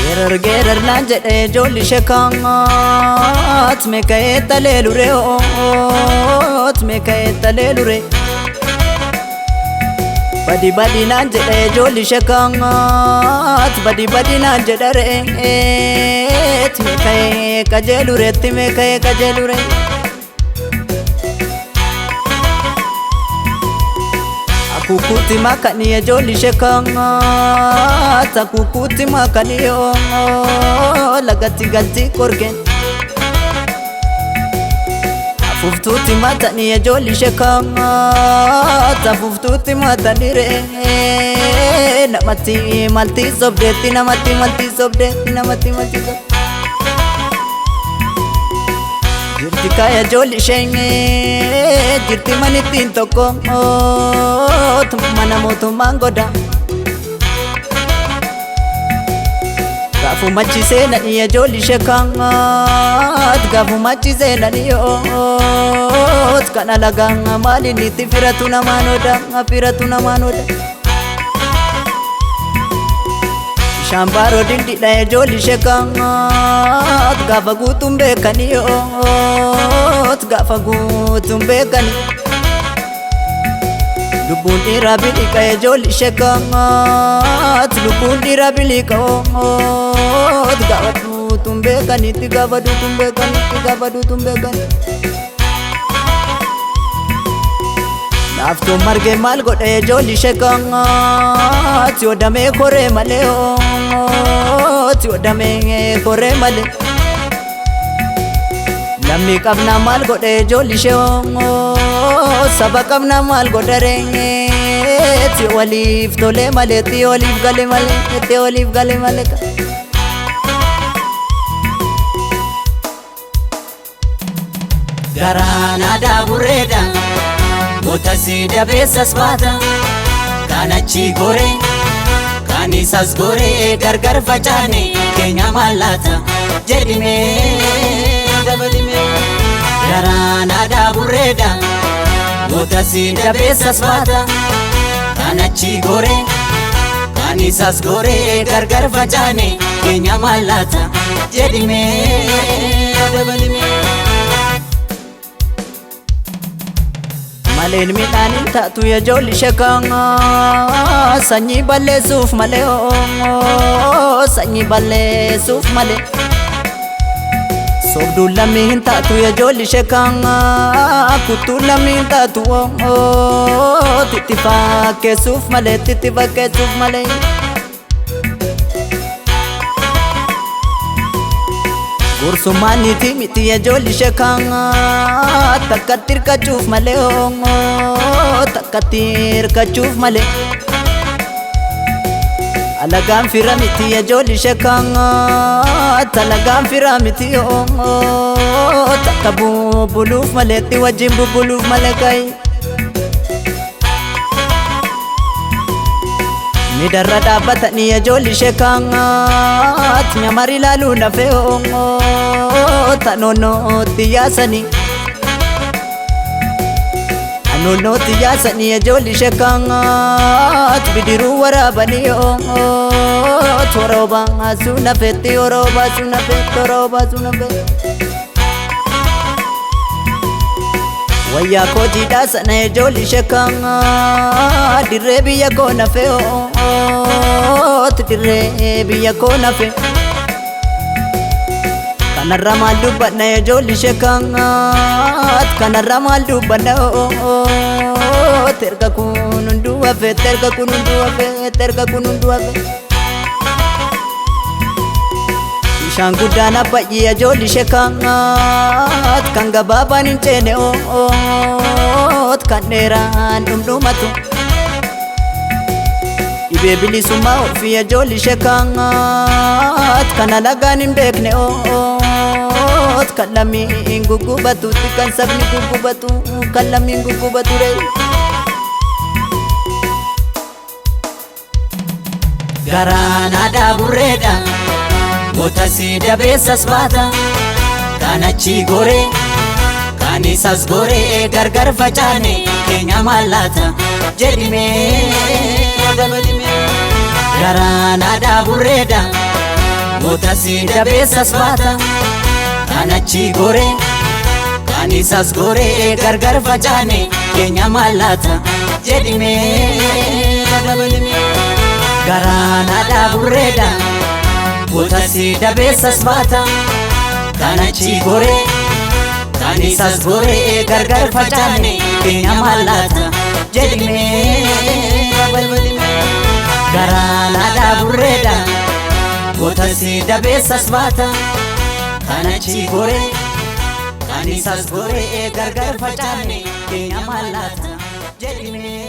Geerar geerar naan jedhe ijoolli sheekaat meeka'ee talee luree oot meeka'ee talee luree. Badi badi naan jedhe ijoolli sheekaat badi badi naan jedha re'eet meeka'ee qajeelureetti meeka'ee qajeeluree. Akukuti makani ijoolli sheekaat akukuti makani oo lagatti galti korkeen. Afuuftuutti matanii ijoolli sheekaat afuuftuutti matanii re'ee namatti malti sobdeetti namatti malti sobdeetti namatti malti sobdeetti. Jirti kaaya ijoolli isheen jirti manittiin tokko mana mootummaan goda. Gaafuma achi seenanii ijoolli sheekaat gaafuma achi seenanii oot kan alagaa maaliin itti firatu namaan oda firatu namaan oda. Bishaan baaroo dindidha ijoolli sheekaat gaafa guutuun beekanii oot gaafa guutuun beekanii. Lubbuun dhiiraa biliqa ijoolli sheekaat lubbuun dhiiraa biliqa oot gaafa duutuun beekanitti gaafa duutuun beekanitti gaafa duutuun beekanii. Naaftuun margee maal godhe ijoolli sheekaat yoo damee koree malee oot yoo damee koree malee. Lammii qabnaa maal godhe ijoolli ishee saba qabnaa maal godhe re'eet waliif tolee malee itti waliif gale malee itti waliif gale malee. Garaan aadaa burreedha, goota si dabeessas baata. Kan achi goree, kan isas goree gargar facaane keenya mallaata jedhimee dabalimee. Garaan aadaa burreedha, goota si dabeessas baata. Kan achi goree, kan isas goree gargar facaane keenya mallaata jedhimee dabalimee. Maleen midhaan hin taatu ijoolli sheekaa sanyii balleessuuf malee sanyii balleessuuf malee. Sobduun lammii hin taatu ijoolli sheekaa kuttuun lammii hin taatu itti fakkeessuuf malee itti fakkeessuuf malee. Gursummaan niitii miti ijoolli sheekaa takkatti hirkachuuf malee takkatti hirkachuuf malee. Alagaan fira miti ijoolli sheekaa alagaan fira miti takka bubbuluuf malee itti wajjin bubbuluuf malee kayi. Midarra dhaabbatanii ijoolli sheekaat nyamar ilaaluu lafee tanoonootti yaasanii. Anoonootti yaasanii ijoolli sheekaat bidiruu waraabanii torooba suuna feetti orooba suuna feetti orooba suuna feetti. Wayyaa koo jiidhaa sana ijoolli sheekaa dirree biyya koo nafee oot dirree biyya koo nafee. Kanarra maal dubbanna ijoolli sheekaa kanarra maal dubbanna oot erga kun hunduu hafee erga kun hunduu hafee erga kun hunduu hafee. Bishaan guddaan abbayyee ijoolli sheekaat kan gabaabaan hin ceene oot kan dheeraan dhumdhumatu. Dhibee bilisummaa ofii ijoolli sheekaat kan alagaan hin beekne oot kan lammiin guggubatutti kan sabni guggubatu kan lammiin guggubatu ree. Garaan aadaa burreedha, goota si dabeessas baata. Kan achi goree, kan isas goree gargar facaane keenya mallaata jedhimee dabalimee. Garaan aadaa burreedha, Goota si dabeessas baata. Kan achi goree kan isas goree gargar facaane keenya mallaata jedhimee dabalime. Garaan haadha burreedha. Goota si dabeessas baata. Kan achi goree kan isas goree gargar facaane keenya mallaata jedhimee dabalime. Garaan haadha burreedha. Goota si dabeessas baata. Kan achi goree kan isas goree gargar facaane keenya mallaata jedhimee.